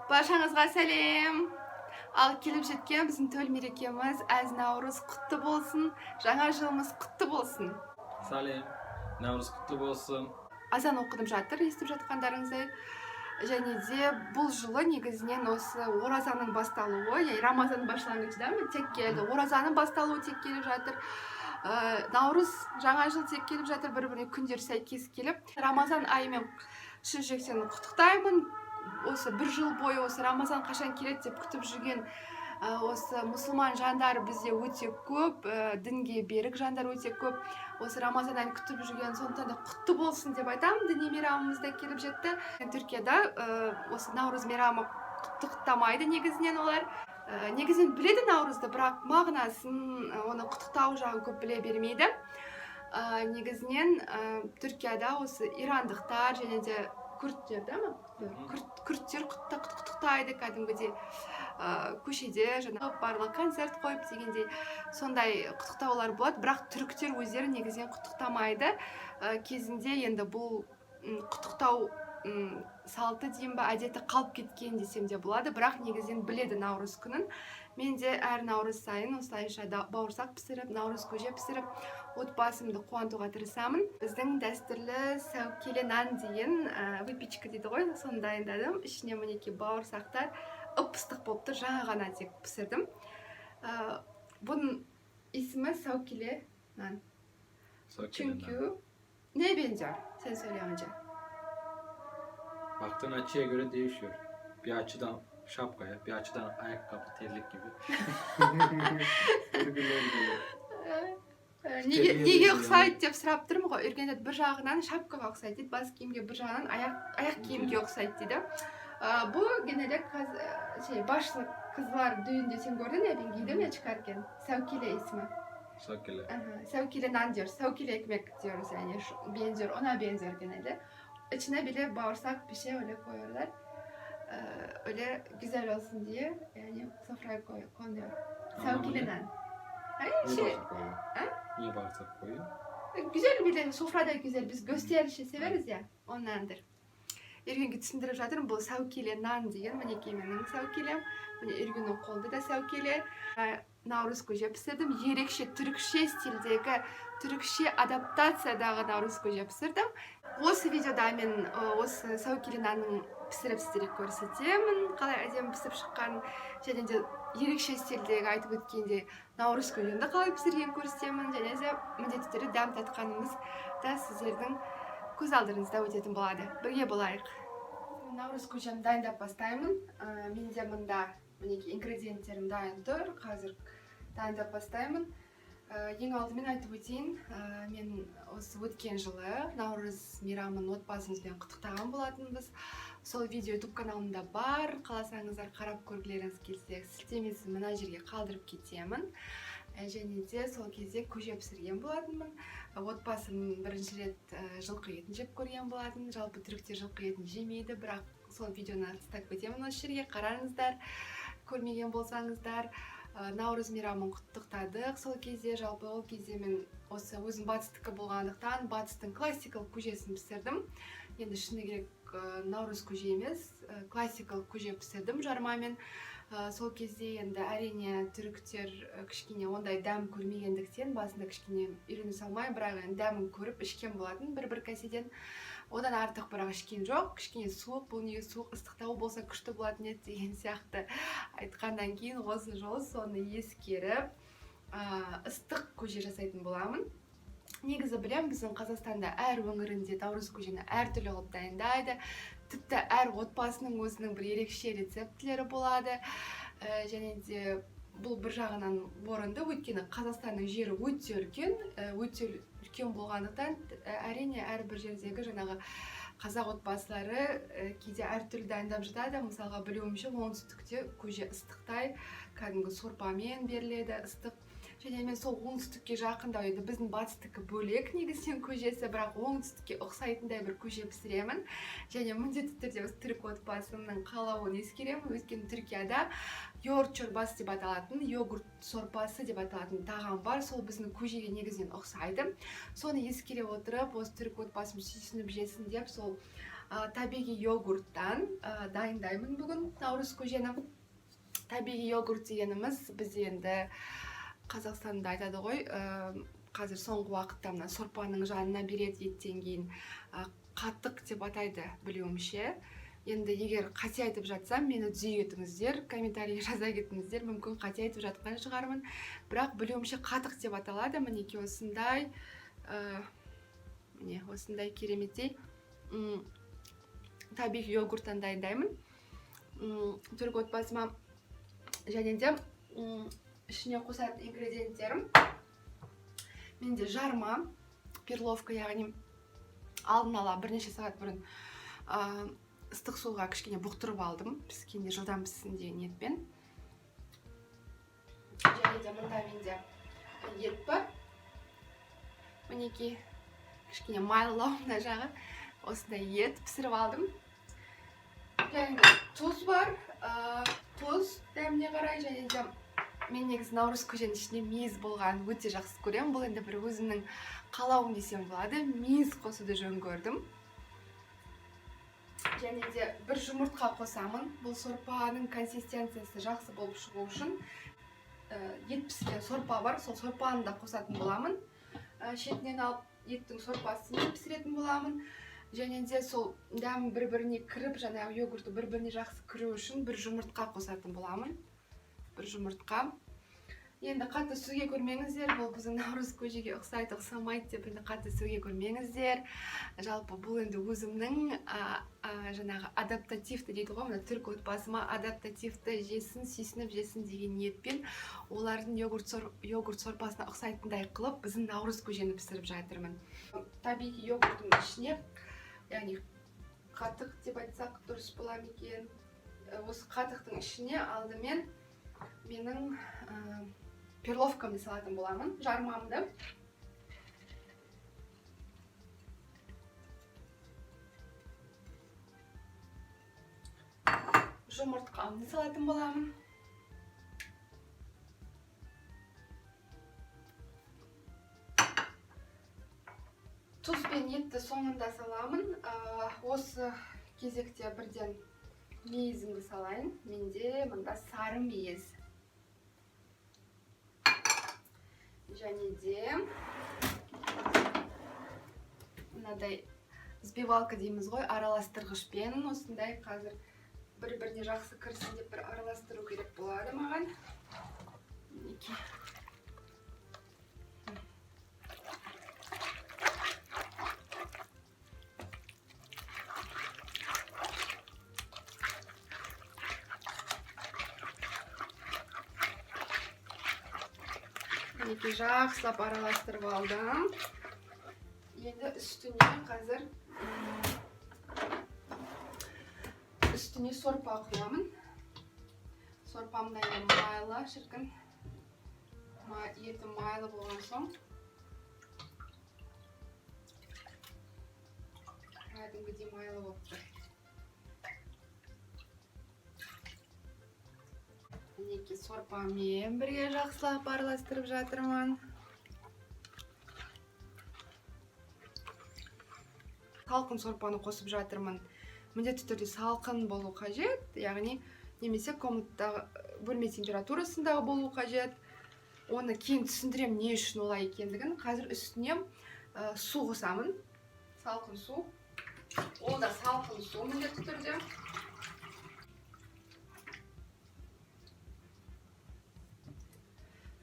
Баршаңызға сәлем! Ал келіп жеткен біздің төл мерекеміз әз Наурыз құтты болсын, жаңа жылымыз құтты болсын! Сәлем, Наурыз құтты болсын. Азан оқыдым жатыр, естіп жатқандарыңыздай. Және де бұл жылы негізінен осы оразаның басталуы, яғни Рамазан başlangıcı да тек келді, оразаның басталуы тек келіп жатыр. Наурыз, жаңа жыл тек келіп жатыр, бір біріне күндер сәйкес келіп, Рамазан айымен шын жүректен құттықтаймын. Осы бір жыл бойы осы Рамазан қашан келеді деп күтіп жүрген осы мұсылман жандар бізде өте көп, дінге берік жандар өте көп. Осы Рамазан айын күтіп жүрген, сондықтан да құтты болсын деп айтамын. Діни мейрамымыз да келіп жетті. Түркияда осы Наурыз мейрамы құттықтамайды негізінен олар. Негізінен біледі Наурызды, бірақ мағынасын, оны құттықтау жағын көп біле бермейді. Негізінен Түркияда осы ирандықтар және де күрттер да ма? Күрттер құттықтайды кәдімгідей, көшеде жаңағы барлығы концерт қойып дегендей, сондай құттықтаулар болады. Бірақ түріктер өздері негізінен құттықтамайды. Кезінде енді бұл құттықтау салты деймін ба, әдеті қалып кеткен десем де болады, бірақ негізінен біледі Наурыз күнін. Мен де әр Наурыз сайын осылайша бауырсақ пісіріп, наурыз көже пісіріп, отбасымды қуантуға тырысамын. Біздің дәстүрлі сәукеле нан деген выпечка дейді ғой, соны дайындадым. Ішіне, мінекей, бауырсақтар ып ыстық болып тұр, жаңа ғана тек пісірдім. Бұның ismi сәукеле нан. Сәукеле нан. Çünkü neye benziyor? Sen söyle önce. Baktığın açıya göre değişiyor. Bir açıdan şapkaya, bir açıdan ayakkabı, terlik gibi. Birbirleri geliyor. Неге Термин неге өзі. Ұқсайды деп сұрап тұрмын ғой. Үрген айтады, бір жағынан шапкаға ұқсайды дейді, бас киімге, бір жағынан аяқ киімге ұқсайды дейді. Bu genelde şey, başlı kızlar düğünde sen gördün ya, ben giydim ya çıkarken. Сәукеле ismi. Сәукеле. Aha, сәукеле нан diyoruz. Сәукеле ekmek diyoruz yani. Benziyor, ona benziyor genelde. İçine bile bağırsak bir şey öyle koyuyorlar. Öyle güzel olsun diye yani sofraya konuyor. Anlamı Сәукеле ne? Нан. Hayır, Niye şey, bağırsak koyuyor? Ha? Niye bağırsak koyuyor? Güzel bir de sofrada güzel. Biz gösterişi severiz ya, ondandır. Эргенге түсіндіріп жатырмын, бұл сәукеле нан деген. Мінекей, менің сәукелем, міне, Эргеннің қолында да сәукеле. Наурыз көже пісірдім, ерекше түрікше стильдегі, түрікше адаптациядағы наурыз көже пісірдім. Осы видеода мен осы сәукеле нанның пісіріп, сіздерге көрсетемін, қалай әдемі пісіп шыққанын, және де ерекше стильдегі, айтып өткендей, наурыз көжені қалай пісіргенін көрсетемін, және де міндетті түрде дәм татқанымыз да сіздердің көз алдарыңызда өтетін болады. Бірге болайық! Наурыз көжемді дайындап бастаймын. Менде мында, мінекей, ингредиенттерім дайын тұр, қазір дайындап бастаймын. Ең алдымен айтып өтейін, мен осы өткен жылы Наурыз мейрамын отбасымызбен құттықтаған болатынбыз. Сол видео Ютуб каналымда бар, қаласаңыздар, қарап көргілеріңіз келсе, сілтемесін мына жерге қалдырып кетемін. Және де сол кезде көже пісірген болатынмын. Отбасым бірінші рет жылқы етін жеп көрген болатын. Жалпы түріктер жылқы етін жемейді, бірақ сол видеоны тастап кетемін осы жерге, қараңыздар, көрмеген болсаңыздар. Наурыз мейрамын құттықтадық сол кезде. Жалпы ол кезде мен осы өзім батыстікі болғандықтан, батыстың классикалық көжесін пісірдім. Енді шыны керек, наурыз көже емес, классикалық көже пісірдім жармамен. Сол кезде енді, әрине, түріктер кішкене ондай дәм көрмегендіктен, басында кішкене үйрене салмай, бірақ енді дәмін көріп ішкен болатын бір бір кәседен. Одан артық бірақ ішкен жоқ. Кішкене суық, бұл неге суық, ыстықтау болса күшті болатын еді деген сияқты айтқаннан кейін, осы жолы соны ескеріп, ыстық көже жасайтын боламын. Негізі білемін, біздің Қазақстанда әр өңірінде наурыз көжені әртүрлі қылып дайындайды, тіпті әр отбасының өзінің бір ерекше рецептілері болады. Және де бұл бір жағынан орынды, өйткені Қазақстанның жері өте үлкен, өте үлкен болғандықтан, әрине, әрбір жердегі жаңағы қазақ отбасылары кейде әртүрлі дайындап жатады. Мысалға, білуімше, оңтүстікте көже ыстықтай, кәдімгі сорпамен беріледі ыстық. Және мен сол оңтүстікке жақындау, енді біздің батыстікі бөлек негізінен көжесі, бірақ оңтүстікке ұқсайтындай бір көже пісіремін. Және міндетті түрде осы түрік отбасымның қалауын ескеремін, өйткені Түркияда yoğurt çorbası деп аталатын, йогурт сорпасы деп аталатын тағам бар, сол біздің көжеге негізінен ұқсайды. Соны ескере отырып, осы түрік отбасым сүйсініп жесін деп, сол Табиғи йогурттан дайындаймын бүгін наурыз көжені. Табиғи йогурт дегеніміз бізде енді Қазақстанда айтады ғой, қазір соңғы уақытта мына сорпаның жанына береді еттен кейін, қатық деп атайды білуімше. Енді егер қате айтып жатсам, мені түзей кетіңіздер, комментарий жаза кетіңіздер, мүмкін қате айтып жатқан шығармын. Бірақ білуімше қатық деп аталады. Мінекей осындай, міне осындай кереметтей табиғи йогурттан дайындаймын. Түрік отбасыма және де ішіне қосатын ингредиенттерім менде жарма, перловка, яғни алдын ала бірнеше сағат бұрын ыстық суға кішкене бұқтырып алдым, піскенде жылдам піссін деген ниетпен. Және де мында менде ет бар, мінекей кішкене майлылау мына жағы, осындай ет пісіріп алдым. Және де тұз бар, тұз дәміне қарай. Және де мен негізі наурыз көженің ішінде мейіз болғанын өте жақсы көремін. Бұл енді бір өзімнің қалауым десем болады, мейіз қосуды жөн көрдім. Және де бір жұмыртқа қосамын. Бұл сорпаның консистенциясы жақсы болып шығу үшін, ет піскен сорпа бар, сол сорпаны да қосатын боламын. Шетінен алып еттің сорпасын пісіретін боламын. Және де сол дәм бір-біріне кіріп, жаңағы йогурты бір-біріне жақсы кіру үшін бір жұмыртқа қосатын боламын. Бір жұмыртқа. Енді қатты сөге көрмеңіздер, бұл біздің наурыз көжеге ұқсайды, ұқсамайды деп енді қатты сөге көрмеңіздер. Жалпы бұл енді өзімнің, жаңағы адаптативті дейді ғой, мына түрік отбасыма адаптативті жесін, сүйсініп жесін деген ниетпен олардың йогурт сорпасына ұқсайтындай қылып біздің наурыз көжені пісіріп жатырмын. Табиғи йогурттың ішіне, яғни қатық деп айтсақ дұрыс бола ма екен? Осы қатықтың ішіне алдымен менің перловкамды салатын боламын, жармамды. Жұмыртқамды салатын боламын. Тұз бен етті соңында саламын. Осы кезекте бірден мейізімді салайын. Менде мында сары мейіз. Және де мынадай взбивалка дейміз ғой, араластырғышпен осындай қазір бір-біріне жақсы кірсін деп бір араластыру керек болады маған. Мінекей. Мінекей жақсылап араластырып алдым. Енді үстіне қазір, үстіне сорпа құямын. Сорпам да енді майлы, шіркін. Еті майлы болған соң кәдімгідей майлы болып тұр. Мінекей сорпамен бірге жақсылап араластырып жатырмын. Салқын сорпаны қосып жатырмын. Міндетті түрде салқын болу қажет, яғни немесе комнаттағы бөлме температурасындағы болу қажет. Оны кейін түсіндіремін не үшін олай екендігін. Қазір үстіне су қосамын. Салқын су. Ол да салқын су міндетті түрде.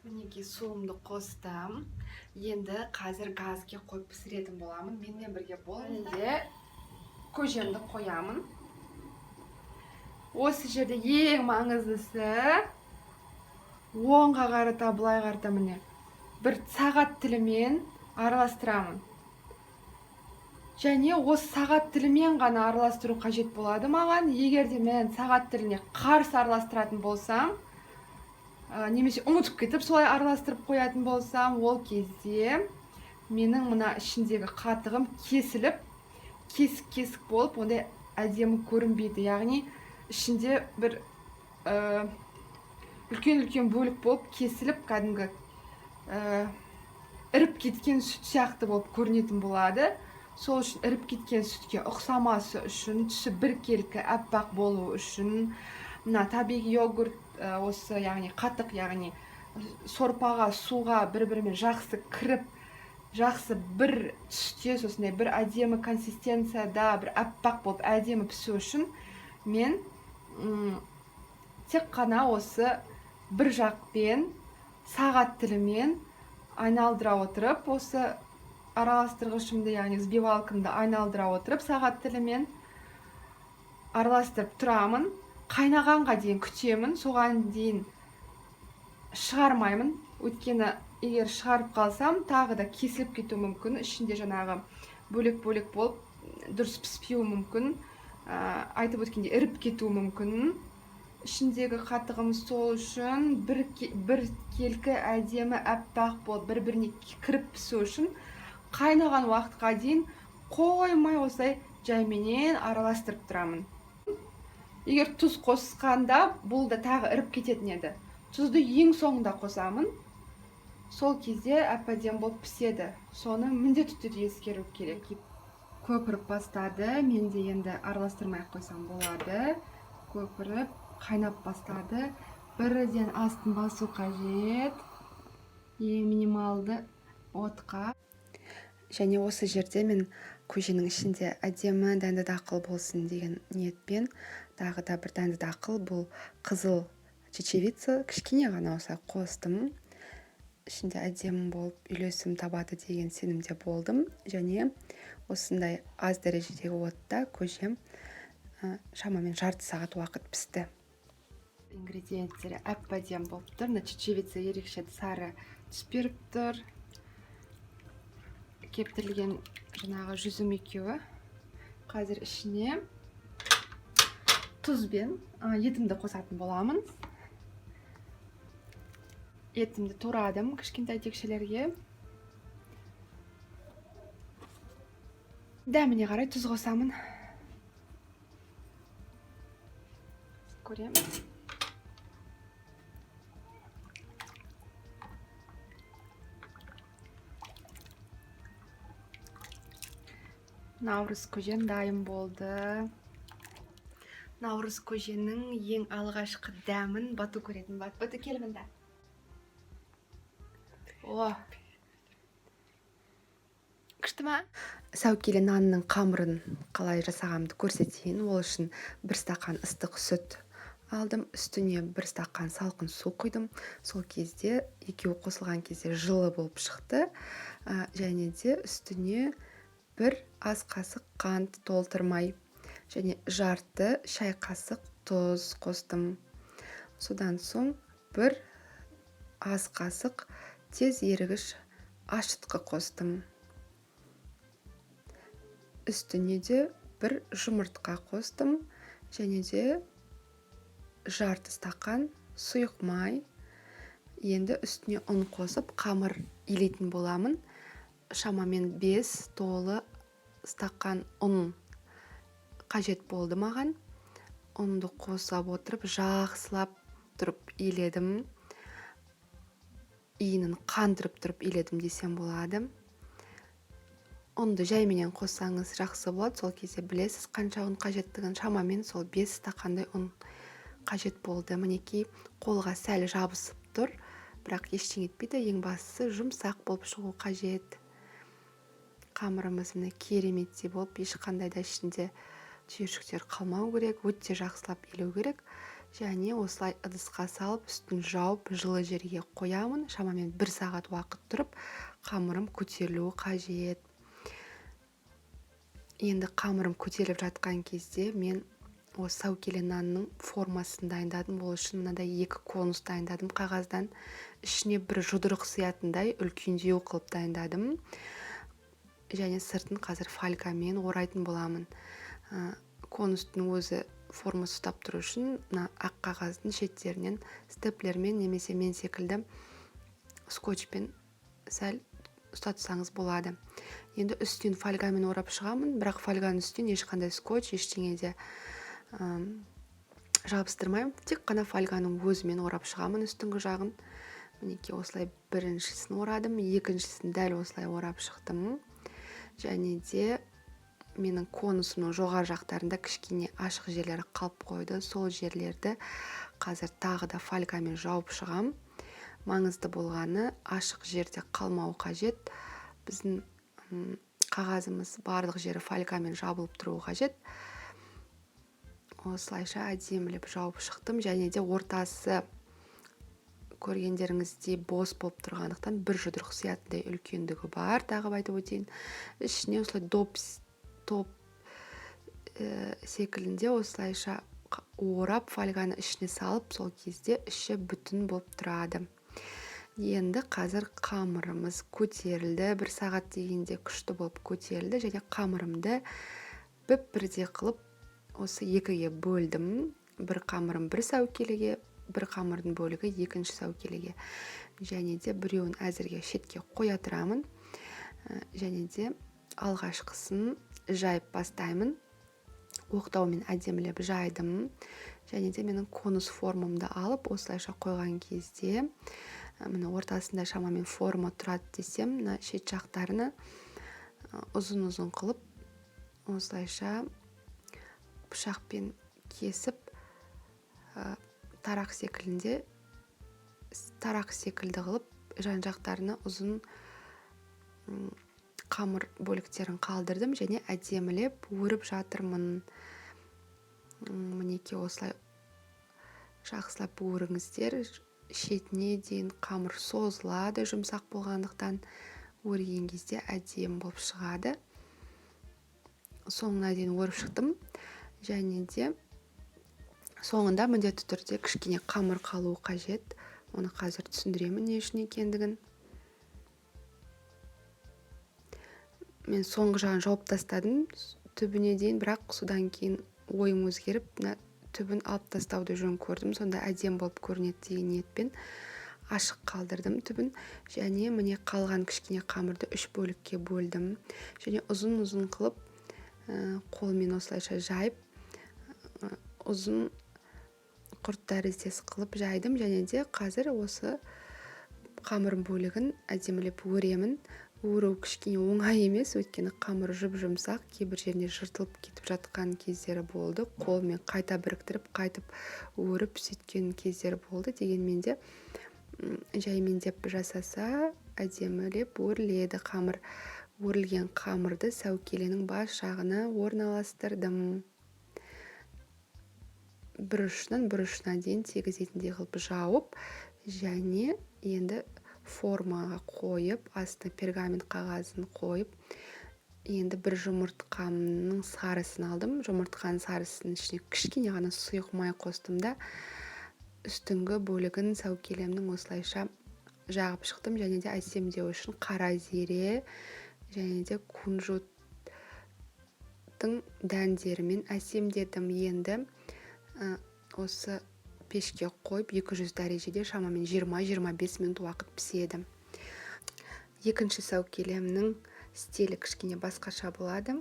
Мінекей суымды қостым. Енді қазір газге қойып пісіретін боламын. Менімен бірге болыңыздар. Енді көжемді қоямын. Осы жерде ең маңыздысы оңға қарата, былай қарата міне бір сағат тілімен араластырамын. Және осы сағат тілімен ғана араластыру қажет болады маған. Егер де мен сағат тіліне қарсы араластыратын болсам, немесе ұмытып кетіп солай араластырып қоятын болсам, ол кезде менің мына ішіндегі қатығым кесіліп, кесік-кесік болып, ондай әдемі көрінбейді. Яғни ішінде бір үлкен-үлкен бөлік болып кесіліп, кәдімгі іріп кеткен сүт сияқты болып көрінетін болады. Сол үшін іріп кеткен сүтке ұқсамасы үшін, түсі біркелкі аппақ болу үшін мына табиғи йогурт, осы яғни қатық, яғни сорпаға, суға бір-бірімен жақсы кіріп, жақсы бір түсте, сосындай бір әдемі консистенцияда, бір аппақ болып әдемі пісу үшін мен тек қана осы бір жақпен сағат тілімен айналдыра отырып, осы араластырғышымды, яғни взбивалкамды айналдыра отырып сағат тілімен араластырып тұрамын. Қайнағанға дейін күтемін, соған дейін шығармаймын. Өйткені егер шығарып қалсам, тағы да кесіліп кетуі мүмкін, ішінде жаңағы бөлек-бөлек болып дұрыс піспеуі мүмкін, айтып өткендей іріп кетуі мүмкін ішіндегі қатығым. Сол үшін бір келкі әдемі аппақ болып бір-біріне кіріп пісу үшін қайнаған уақытқа дейін қоймай осылай жайменен араластырып тұрамын. Егер тұз қосқанда бұл да тағы іріп кететін еді. Тұзды ең соңында қосамын. Сол кезде әп-әдемі болып піседі. Соны міндетті түрде ескеру керек. Көпіріп бастады. Мен де енді араластырмай ақ қойсам болады. Көпіріп қайнап бастады. Бірден астын басу қажет. Ең минималды отқа. Және осы жерде мен көженің ішінде әдемі дәнді дақыл болсын деген ниетпен тағы да бір дәнді дақыл, бұл қызыл чечевица, кішкене ғана осылай қостым. Ішінде әдемі болып үйлесім табады деген сенімде болдым. Және осындай аз дәрежедегі отта көжем шамамен жарты сағат уақыт пісті. Ингредиенттері әп-әдемі болып тұр. Мына чечевица ерекше сары түс беріп тұр. Кептірілген жаңағы жүзім екеуі. Қазір ішіне тұз бен етімді қосатын боламын. Етімді турадым кішкентай текшелерге. Дәміне қарай тұз қосамын. Көреміз. Наурыз көжем дайын болды. Наурыз көженің ең алғашқы дәмін Бату көретін болады. Бату, кел мында. О! Күшті ма? Сәукеле нанның қамырын қалай жасағанымды көрсетейін. Ол үшін бір стақан ыстық сүт алдым, үстіне бір стақан салқын су құйдым. Сол кезде екеуі қосылған кезде жылы болып шықты. Және де үстіне бір ас қасық қант толтырмай және жарты шай қасық тұз қостым. Содан соң бір ас қасық тез ерігіш ашытқы қостым. Үстіне де бір жұмыртқа қостым және де жарты стақан сұйық май. Енді үстіне ұн қосып қамыр илейтін боламын. Шамамен 5 толы стақан ұн қажет болды маған. Ұнды қоса отырып жақсылап тұрып иледім. Иінін қандырып тұрып иледім десем болады. Ұнды жайменен қоссаңыз жақсы болады. Сол кезде білесіз қанша ұн қажеттігін. Шамамен сол 5 стақандай ұн қажет болды. Мінекей қолға сәл жабысып тұр, бірақ ештеңе етпейді. Ең бастысы жұмсақ болып шығу қажет. Қамырымыз міне кереметтей болып, ешқандай да ішінде түйіршіктер қалмау керек, өте жақсылап илеу керек. Және осылай ыдысқа салып, үстін жауып, жылы жерге қоямын. Шамамен бір сағат уақыт тұрып, қамырым көтерілуі қажет. Енді қамырым көтеріліп жатқан кезде мен осы сәукеле нанның формасын дайындадым. Ол үшін мынадай 2 конус дайындадым қағаздан. Ішіне бір жұдырық сыятындай үлкендеу қылып дайындадым. Және сыртын қазір фольгамен орайтын боламын. Конустың өзі формасы ұстап тұру үшін мына ақ қағаздың шеттерінен степлермен немесе мен секілді скотчпен сәл ұстатсаңыз болады. Енді үстінен фольгамен орап шығамын, бірақ фольганың үстінен ешқандай скотч, ештеңе де жабыстырмаймын. Тек қана фольганың өзімен орап шығамын үстіңгі жағын. Мінекей осылай біріншісін орадым, екіншісін дәл осылай орап шықтым. Және де менің конусымның жоғары жақтарында кішкене ашық жерлері қалып қойды. Сол жерлерді қазір тағы да фольгамен жауып шығам. Маңызды болғаны ашық жерде қалмау қажет. Біздің қағазымыз барлық жері фольгамен жабылып тұруы қажет. Осылайша әдемілеп жауып шықтым. Және де ортасы көргендеріңіздей бос болып тұрғандықтан бір жұдырық сиятындай үлкендігі бар, тағы айтып өтейін. Ішіне осылай топ секілінде осылайша орап фольганы ішіне салып, сол кезде іші бүтін болып тұрады. Енді қазір қамырымыз көтерілді, бір сағат дегенде күшті болып көтерілді. Және қамырымды бүп-бірдей қылып осы екіге бөлдім. Бір қамырым бір сәукелеге, бір қамырдың бөлігі екінші сәукелеге. Және де біреуін әзірге шетке қоя тұрамын. Және де алғашқысын жайып бастаймын. Оқтаумен әдемілеп жайдым. Және де менің конус формамды алып осылайша қойған кезде, міне ортасында шамамен форма тұрады десем, мына шет жақтарына ұзын-ұзын қылып осылайша пышақпен кесіп, тарақ секілді қылып жан жақтарына ұзын қамыр бөліктерін қалдырдым және әдемілеп өріп жатырмын. Мінекей осылай жақсылап өріңіздер, шетіне дейін қамыр созылады, жұмсақ болғандықтан өрген кезде әдемі болып шығады. Соңына дейін өріп шықтым. Және де соңында міндетті түрде кішкене қамыр қалуы қажет. Оны қазір түсіндіремін не үшін екендігін. Мен соңғы жағын жауып тастадым түбіне дейін, бірақ содан кейін ойым өзгеріп, мына түбін алып тастауды жөн көрдім. Сонда әдемі болып көрінеді деген ниетпен ашық қалдырдым түбін. Және міне қалған кішкене қамырды үш бөлікке бөлдім. Және ұзын-ұзын қылып, қолмен осылайша жайып, ұзын құрт тәріздес қылып жайдым. Және де қазір осы қамыр бөлігін әдемілеп өремін. Өру кішкене оңай емес, өйткені қамыр жұп-жұмсақ, кейбір жеріне жыртылып кетіп жатқан кездері болды. Қолмен қайта біріктіріп, қайтып өріп сөйткен кездері болды. Дегенмен де, жаймендеп жасаса әдемілеп өріледі қамыр. Өрілген қамырды сәукеленің бас жағына орналастырдым. Бір ұшынан бір ұшына дейін тигізетіндей қылып жауып, және енді формаға қойып, астына пергамент қағазын қойып, енді бір жұмыртқамның сарысын алдым. Жұмыртқаның сарысының ішіне кішкене ғана сұйық май қостым да, үстіңгі бөлігін сәукелемнің осылайша жағып шықтым. Және де әсемдеу үшін қара зере және де кунжуттың дәндерімен әсемдедім. Енді, осы пешке қойып 200 дәрежеде шамамен жиырма-жиырма бес минут уақыт піседі. Екінші сәукелемнің стилі кішкене басқаша болады.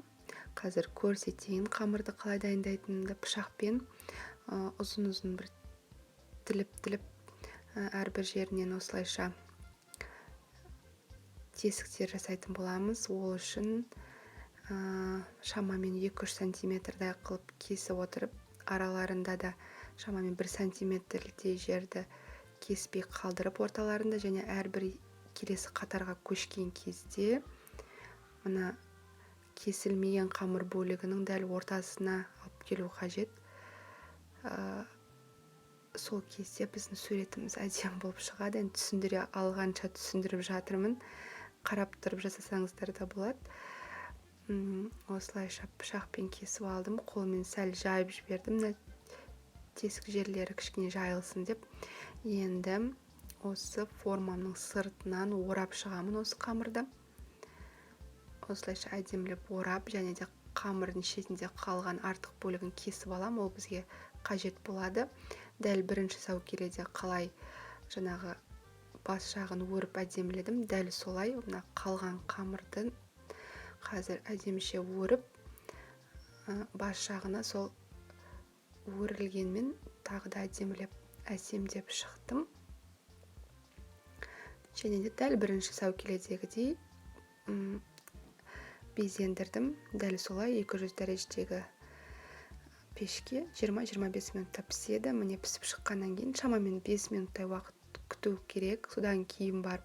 Қазір көрсетейін қамырды қалай дайындайтынымды. Пышақпен, ұзын-ұзын бір тіліп-тіліп, әрбір жерінен осылайша тесіктер жасайтын боламыз. Ол үшін, шамамен екі-үш сантиметрдай қылып кесіп отырып, араларында да шамамен бір сантиметрдей жерді кеспей қалдырып орталарында, және әрбір келесі қатарға көшкен кезде мына кесілмеген қамыр бөлігінің дәл ортасына алып келу қажет. Сол кезде біздің суретіміз әдемі болып шығады. Енді түсіндіре алғанша түсіндіріп жатырмын, қарап тұрып жасасаңыздар да болады. Осылайша пышақпен кесіп алдым, қолмен сәл жайып жібердім, мына тесік жерлері кішкене жайылсын деп. Енді осы формамның сыртынан орап шығамын осы қамырды. Осылайша әдемілеп орап, және де қамырдың шетінде қалған артық бөлігін кесіп аламын, ол бізге қажет болады. Дәл бірінші сәукеледе қалай жаңағы бас жағын өріп әдеміледім, дәл солай мына қалған қамырдың қазір әдеміше өріп, бас жағына сол өрілгенмен тағы да әдемілеп әсемдеп шықтым. Және де дәл бірінші сәукеледегідей, Безендірдім. Дәл солай 200 дәрежедегі пешке 20-25 минутта піседі. Міне, пісіп шыққаннан кейін шамамен 5 минуттай уақыт күту керек. Содан кейін барып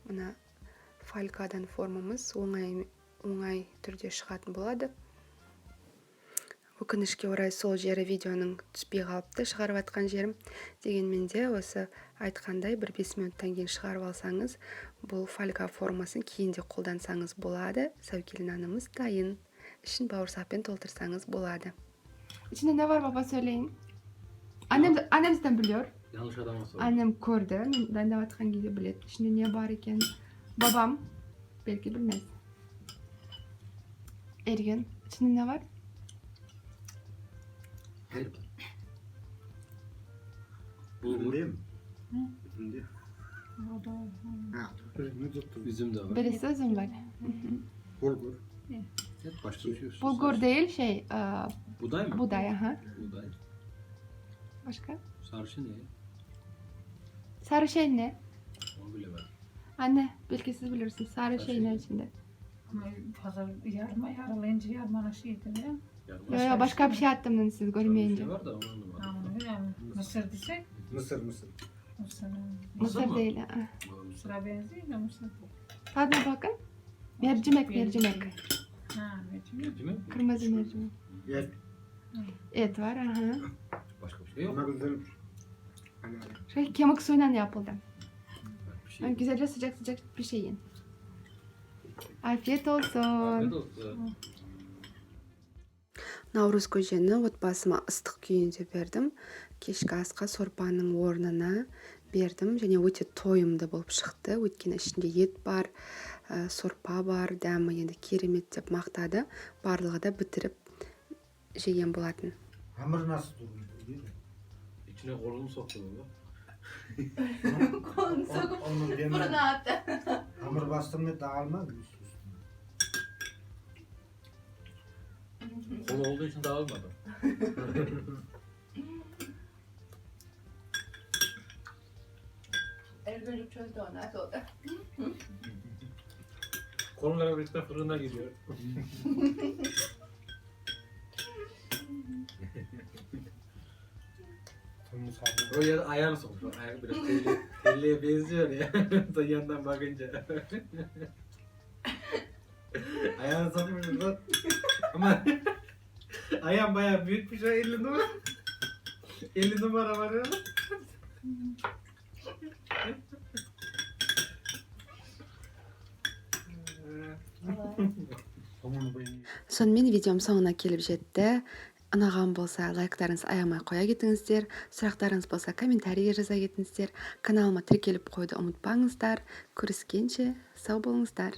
мына фольгадан формамыз оңай оңай түрде шығатын болады. Өкінішке орай, сол жері видеоның түспей қалыпты, шығарып жатқан жерім. Дегенмен де, осы айтқандай, бір 5 минуттан кейін шығарып алсаңыз, бұл фольга формасын кейін де қолдансаңыз болады. Сәукеле нанымыз дайын. Ішін бауырсақпен толтырсаңыз болады. İçinde ne var baba, söyleyin. Annem, annem zaten biliyor. Yanlış adama sordum. Annem көрді. Мен дайындап жатқан кезде біледі. Ішінде не бар екенін. Babam belki bilmez. Ergün, içinde ne var? Et. Bulgur. Değil mi? Hı. Üzüm değil. O da Ha, üzümü tuttum. Üzüm de var. Birisi üzüm var. Bulgur. Et, başka bir şey yok. Bulgur değil şey, Buğday mı? Buğday, aha. Buğday. Başka? Sarışı ne ya? Sarı şey ne? Onu bilemedim. Anne, belki siz bilirsiniz. Sarı Sarı şey şey ne ne? içinde? Ama fazla yarma yarılayınca yarmanın şeyidir ya. Yarma. Yo yo, başka bir şey attım siz Sarı bir görmeyince. şey var da onu anlamadım. Ama yani mısır desek Mısır, mısır. mısır. Mısır mı? değil. Ha. Mısıra benziyor da mısır. Tadına bakın. Mercimek, mercimek. Ha, mercimek. Mercimek mi? Kırmızı mercimek. Et. Et var, aha. Başka bir şey yok. Ama güzelmiş. Hani Şey, kemik suyuyla yapıldı. Bir şey Yani yok. güzelce sıcak sıcak bir şey yiyin. Afiyet olsun. Afiyet olsun. Наурыз көжені отбасыма ыстық күйінде бердім. Кешкі асқа сорпаның орнына бердім және өте тойымды болып шықты, өйткені ішінде ет бар, сорпа бар. Дәмі енді керемет деп мақтады. Барлығы да бітіріп жеген болатын. Hamur nasıl durumda, değil mi? İçine kolunu soktu baba. Kolunu sokup Onun deme, fırına attı. Hamur bastım ne dağılmaz mı üst üstüne? Kolu olduğu için dağılmadı. Ergüncük çözdü onu. Nasıl oldu? Koluyla birlikte fırına giriyor. Tamam, sağ O yer ayağını sokmuş. Ayak biraz telliye benziyor ya. Da yandan bakınca. Ayağını sokmuş lan. Ama ayağım bayağı büyütmüş ha, 50 numara. 50 numara var ya. Somonu beğeniyorum. Сонымен, видеом соңына келіп жетті. Ұнаған болса, лайктарыңызды аямай қоя кетіңіздер. Сұрақтарыңыз болса, комментарийге жаза кетіңіздер. Каналыма тіркеліп қоюды ұмытпаңыздар. Көріскенше, сау болыңыздар.